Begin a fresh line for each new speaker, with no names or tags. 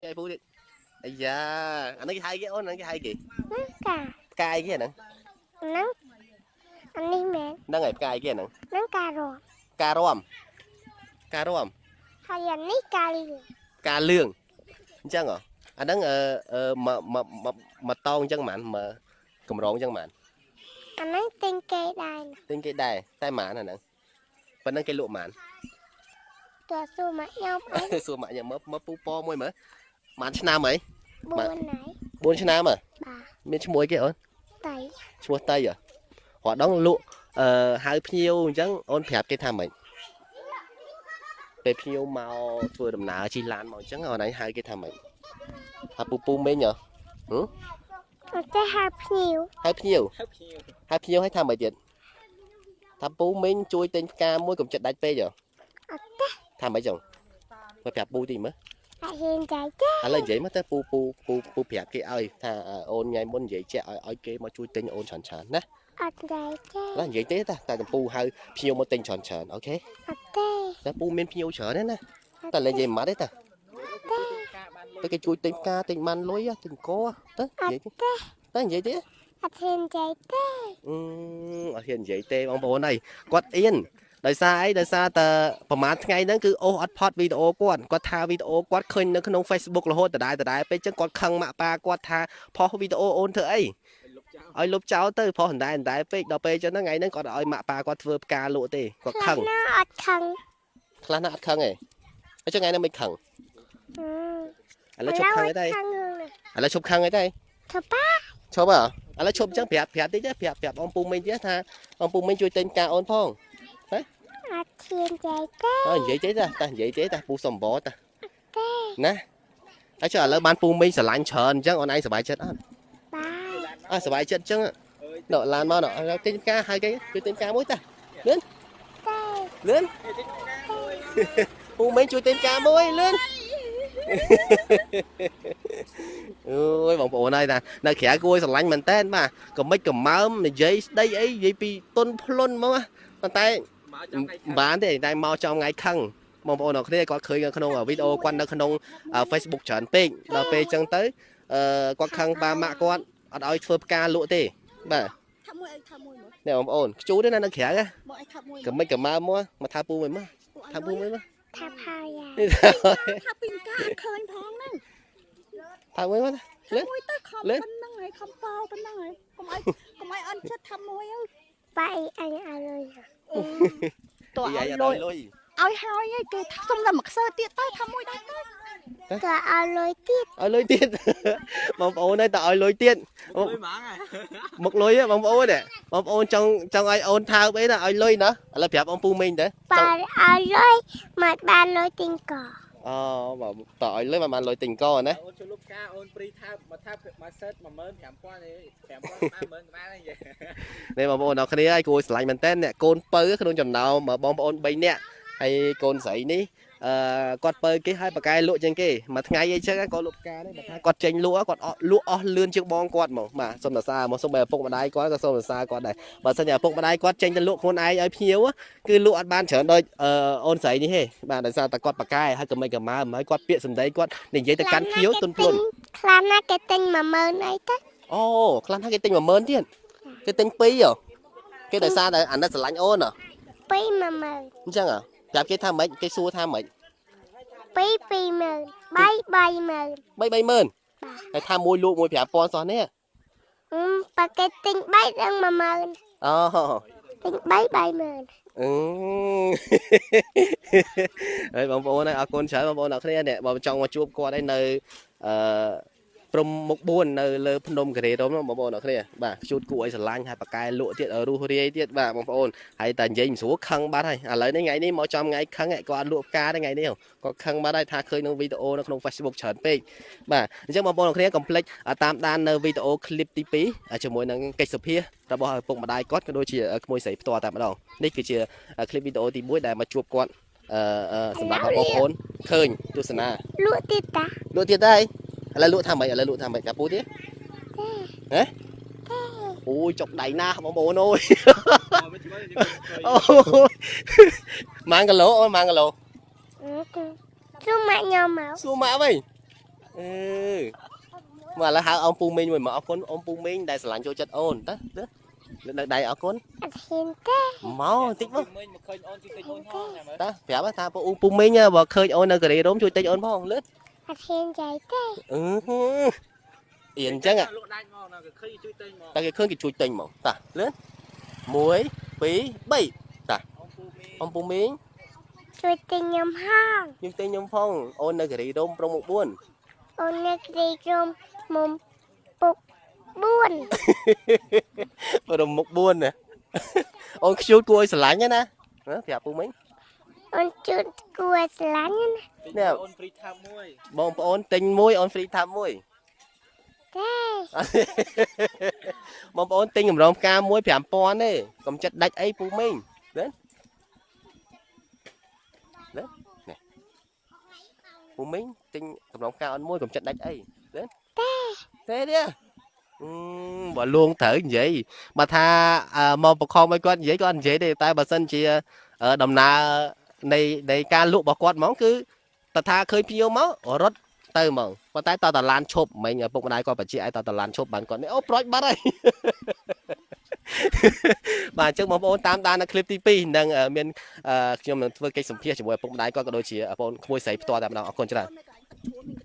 ឲ្យពូទៀតអាយ៉ាអានេះគេហៅគេអូនហ្នឹងគេហៅគេ
កា
ផ្កាយគេហ្នឹង
ហ្នឹងអានេះមែន
ហ្នឹងហើយផ្កាយគេហ្នឹង
ហ្នឹងការរំ
ផ្ការំផ្ការំ
ហើយអានេះការលឿង
ផ្កាលឿងអញ្ចឹងហ៎អាហ្នឹងអឺអឺមកមកមកតងអញ្ចឹងហ្មងមកកម្រងអញ្ចឹងហ្មង
អាហ្នឹងទិញគេដែរណា
ទិញគេដែរតែហ្មងអាហ្នឹងប៉ុណ្ណឹងគេលក់ហ្មង
តើសួរមកខ្ញុំអី
សួរម៉ាក់ញ៉ាំមើលមើលពូពមួយមើលម៉ានឆ្នាំហី
4ហើយ
4ឆ្នាំហ៎
បាទ
មានឈ្មោះអីគេអូន
តៃ
ឈ្មោះតៃហ៎រដងលក់អឺហៅភ្ញៀវអញ្ចឹងអូនប្រាប់គេថាម៉េចពេលភ្ញៀវមកធ្វើដំណើរជិះឡានមកអញ្ចឹងអូនឯងហៅគេថាម៉េចថាពូពូមីងហ៎
អត់ទេហៅភ្ញៀវ
ហៅភ្ញៀវហៅភ្ញៀវឲ្យថាម៉េចទៀតថាពូមីងជួយទិញផ្កាមួយកុំចិត្តដាច់ពេកហ៎
អត់ទេ
ថាម៉េចចឹងមើលប្រាប់ពូតិចមើល
អត់ហ៊ានចៃទេ
ឥឡូវនិយាយមកទៅពូពូពូពូប្រាប់គេឲ្យថាអូនថ្ងៃមុននិយាយជាក់ឲ្យគេមកជួយទិញអូនច្រើនច្រើនណា
អត់ចៃទេ
ឡើយនិយាយទេតាតែកំពូហៅភ្ញៀវមកទិញច្រើនច្រើនអូខេ
អត់ទេ
តែពូមានភ្ញៀវច្រើនណាស់ណាតែលេងនិយាយមិនម៉ាត់ទេតាតែគេជួយទិញផ្កាទិញបានលុយទិញកទៅនិយាយទេតែនិយាយទេ
អត់ហ៊ានចៃទេ
អឺអត់ហ៊ាននិយាយទេបងប្អូនអើយគាត់អៀនដោយសារអីដោយសារតែប្រហែលថ្ងៃហ្នឹងគឺអូសអត់ផតវីដេអូគាត់គាត់ថាវីដេអូគាត់ឃើញនៅក្នុង Facebook រហូតដដែលដដែលពេកចឹងគាត់ខឹងម៉ាក់ប៉ាគាត់ថាផុសវីដេអូអូនធ្វើអីឲ្យលុបចោលទៅផុសដដែលដដែលពេកដល់ពេលចឹងហ្នឹងថ្ងៃហ្នឹងគាត់ឲ្យម៉ាក់ប៉ាគាត់ធ្វើផ្កាលក់ទេគាត់ខឹង
ខ្លះណាអត់ខឹង
ខ្លះណាស់អត់ខឹងទេអញ្ចឹងថ្ងៃហ្នឹងមិនខឹងឥឡូវឈប់ខឹងអីទេ
ខឹងរឿងនេះ
ឥឡូវឈប់ខឹងអីទេ
ធ្វើប៉ា
ឈប់ហ៎ឥឡូវឈប់អញ្ចឹងប្រាប់ប្រាប់តិចទេប្រាប់ប្រាប់អង្គពូមីងទៀតថាអង្គពូមីងជួយទិញផ្កាអូនផង
អត់ហ៊ានចៃទេ
អើនិយាយទេតាតានិយាយទេតាពូសំបតា
ទេ
ណាហើយចុះឥឡូវបានពូមីងស្រឡាញ់ច្រើនអញ្ចឹងអូនឯងសប្បាយចិត្តអត់
បាយ
អើសប្បាយចិត្តអញ្ចឹងដកឡានមកដកទិញផ្កាហើយគេជួយទិញផ្កាមួយតាលឿន
ទេ
លឿនពូមីងជួយទិញផ្កាមួយលឿនអូយបងប្អូនហើយតានៅក្រៅគួរឲ្យស្រឡាញ់មែនតើបាទក៏មិនកំមើមនិយាយស្ដីអីនិយាយពីតុនភ្លុនហ្មងប៉ុន្តែ មិនបានទេតែមកចំថ្ងៃខឹងបងប្អូនអរគ្នាគាត់ឃើញនៅក្នុងវីដេអូគាត់នៅក្នុង Facebook ច្រើនពេកដល់ពេលអញ្ចឹងទៅអឺគាត់ខឹងបាម៉ាក់គាត់អត់ឲ្យធ្វើផ្កាលក់ទេបាទ
ថាមួយឲ្យថាមួយមើល
នេះបងប្អូនខ្ជូតទេណានៅក្រៅណា
មកឲ្យថាមួយ
ក៏មិនក៏មើមកមកថាពូមួយមកថាពូមួយមក
ថាហើយយ៉ា
នេះ
ថាពីការអត់ឃើញផងហ្នឹង
ថាមួយមក
ថាមួយទៅខំប៉ុណ្ណឹងហើយខំប៉ោប៉ុណ្ណឹងហើយកុំឲ្យកុំឲ្យអន់ចិត្តថាមួយអើយ
បាយអញឲ្យលុយ
តើ
អី
ឲ្យលុយ
អត់ឲ្យលុយ
ឲ្យហើយឯងគេថាសុំតែមួយខ្សើទៀតទៅថាមួយដែរទៅ
តើឲ្យលុយទៀត
ឲ្យលុយទៀតបងប្អូនហើយតើឲ្យលុយទៀតមុខលុយបងប្អូនបងប្អូនចង់ចង់ឲ្យអូនថើបអីណាឲ្យលុយណាឥឡូវប្រាប់អង្គពូមីងទៅ
បាយឲ្យលុយមកបានលុយទិញក
អូបើតឲ្យលុយមកបានលុយទិញកណា
អូនជួយលុបការអូនព្រីថាមកថាមកសិត15000ទេ5000បាន10000ក្បាលហ្នឹង
នេះបងប្អូនអរគ្នាហើយគួរស្រឡាញ់មែនតើអ្នកកូនពៅក្នុងចំណោមបងប្អូន3នាក់ហើយកូនស្រីនេះអឺគាត់ពៅគេឲ្យបកែលក់ជាងគេមួយថ្ងៃអីចឹងគាត់លក់ផ្កានេះបើថាគាត់ចេញលក់គាត់លក់អស់លឿនជាងបងគាត់ហ្មងបាទសូមសរសើរមកសូមឲ្យឪពុកម្ដាយគាត់ក៏សូមសរសើរគាត់ដែរបើសិនជាឪពុកម្ដាយគាត់ចេញទៅលក់ខ្លួនឯងឲ្យភ្ញៀវគឺលក់អត់បានច្រើនដូចអូនស្រីនេះទេបាទដោយសារតែគាត់បកែហើយក៏មិនក៏មើមហើយគាត់ពាក្យសម្ដីគាត់និយាយទៅកាន់ភ្ញៀវទុនភ្លុន
ខ្លះណាគេទិញ10000អីទៅ
អូខ្លះថាគេទិញ10000ទៀតគេទិញ2ហ៎គេដោយសារតែអាណិតស្រឡាញ់អូនហ៎
2 10000
អញ្ចឹងហ៎ប្រាប់គេថាម៉េចគេសួរថាម៉េច
2 20000 3 30000
3 30000ហើយថាមួយលក់មួយ5000សោះនេះ
បើគេទិញ3ដល់10000
អូ
ទិញ3 30000
អឺហើយបងប្អូនហើយអរគុណច្រើនបងប្អូនអរគ្នានេះបើចង់មកជួបគាត់ឯនៅអឺព្រំមុខ4នៅលើភ្នំការ៉េរំបងប្អូនអរគ្នាបាទខ្ជូតគួរឲ្យស្រឡាញ់ហើយបកែលក់ទៀតរស់រាយទៀតបាទបងប្អូនហើយតែនិយាយមិនស្រួលខឹងបាត់ហើយឥឡូវនេះថ្ងៃនេះមកចំថ្ងៃខឹងគាត់អត់លក់ផ្កាទេថ្ងៃនេះគាត់ខឹងបាត់ហើយថាឃើញក្នុងវីដេអូនៅក្នុង Facebook ច្រើនពេកបាទអញ្ចឹងបងប្អូនអរគ្នាកុំភ្លេចតាមដាននៅវីដេអូឃ្លីបទី2ជាមួយនឹងកិច្ចសុភារបស់ឪពុកម្ដាយគាត់ក៏ដូចជាក្មួយស្រីផ្ទាល់តែម្ដងនេះគឺជាឃ្លីបវីដេអូទី1ដែលមកជួបគាត់អឺសម្រាប់បងប្អូនឃើញទស្សនា
លក់ទៀតតា
លក់ទៀតដែរឥឡូវលក់ថាម៉េចឥឡូវលក់ថាម៉េចកាពូទៀតហ៎អូយចុកដៃណាស់បងប្អូនអើយអូយម៉ាងគីឡូអូនម៉ាងគីឡូ
ជុំម៉ាក់ញ៉ាំមក
សួរម៉ាក់វិញ អឺមកឥឡូវហៅអ៊ំពូមីងមួយមកអរគុណអ៊ំពូមីងដែលស្រឡាញ់ចូលចិត្តអូនតើលើកលើកដៃអរគុណ
អត់ហ៊ានទេ
មកបន្តិចមក
មិញមកឃើញអូនជួយទិញអូនផងណាមើល
តើប្រាប់ថាពូពូមីងបើឃើញអូននៅគិរីរម្យជួយទិញអូនផងលឿន
អត់ហ៊ានចៃទេ
អឺអៀនអញ្ចឹង
លក់ដាច់មកណាគេឃើញជួយទិញមក
តែគេឃើញគេជួយទិញហ្មងតាលឿន1 2 3តា
អ៊ំពូមីង
អ៊ំពូមីង
ជួយទិញខ្ញុំហង
ខ្ញុំទិញខ្ញុំផងអូននៅគិរីរម្យប្រុងមុខ4
អូននៅគ្រីក្រុមមុំពុក4
ប្រុងមុខ4ណាអូនខ្ជូតគួរឲ្យស្រឡាញ់ណាណាប្រាប់ពូមីង
អូនជូតគួរស្រឡាញ់ណា
ទិញអូន free ថាមួយ
បងប្អូនទិញមួយអូន free ថាមួយ
ទេ
បងប្អូនទិញកម្រងផ្កាមួយ5000ទេកុំចិត្តដាច់អីពូមីងណាណានេះពូមីងទិញកម្រងផ្កាអូនមួយកុំចិត្តដាច់អីណាទេទេទេអឺបើលួងត្រូវនិយាយបើថាមកបខំឲ្យគាត់និយាយគាត់និយាយទេតែបើសិនជាដំណើរនៃការលក់របស់គាត់ហ្មងគឺតថាឃើញភ្ញៀវមករត់ទៅហ្មងប៉ុន្តែតតឡានឈប់មិញឪពុកម្ដាយគាត់បញ្ជាឲ្យតតឡានឈប់បានគាត់នេះអូប្រូចបាត់ហើយ បាទអញ្ចឹងបងប្អូនតាមដាននៅคลิปទី2នឹងមានខ្ញុំនឹងធ្វើកិច្ចសម្ភាសជាមួយឪពុកម្ដាយគាត់ក៏ដូចជាបងក្មួយស្រីផ្ទាល់តែម្ដងអរគុណច្រើន
នៅកន្លែងទឹកជ្រោះមាន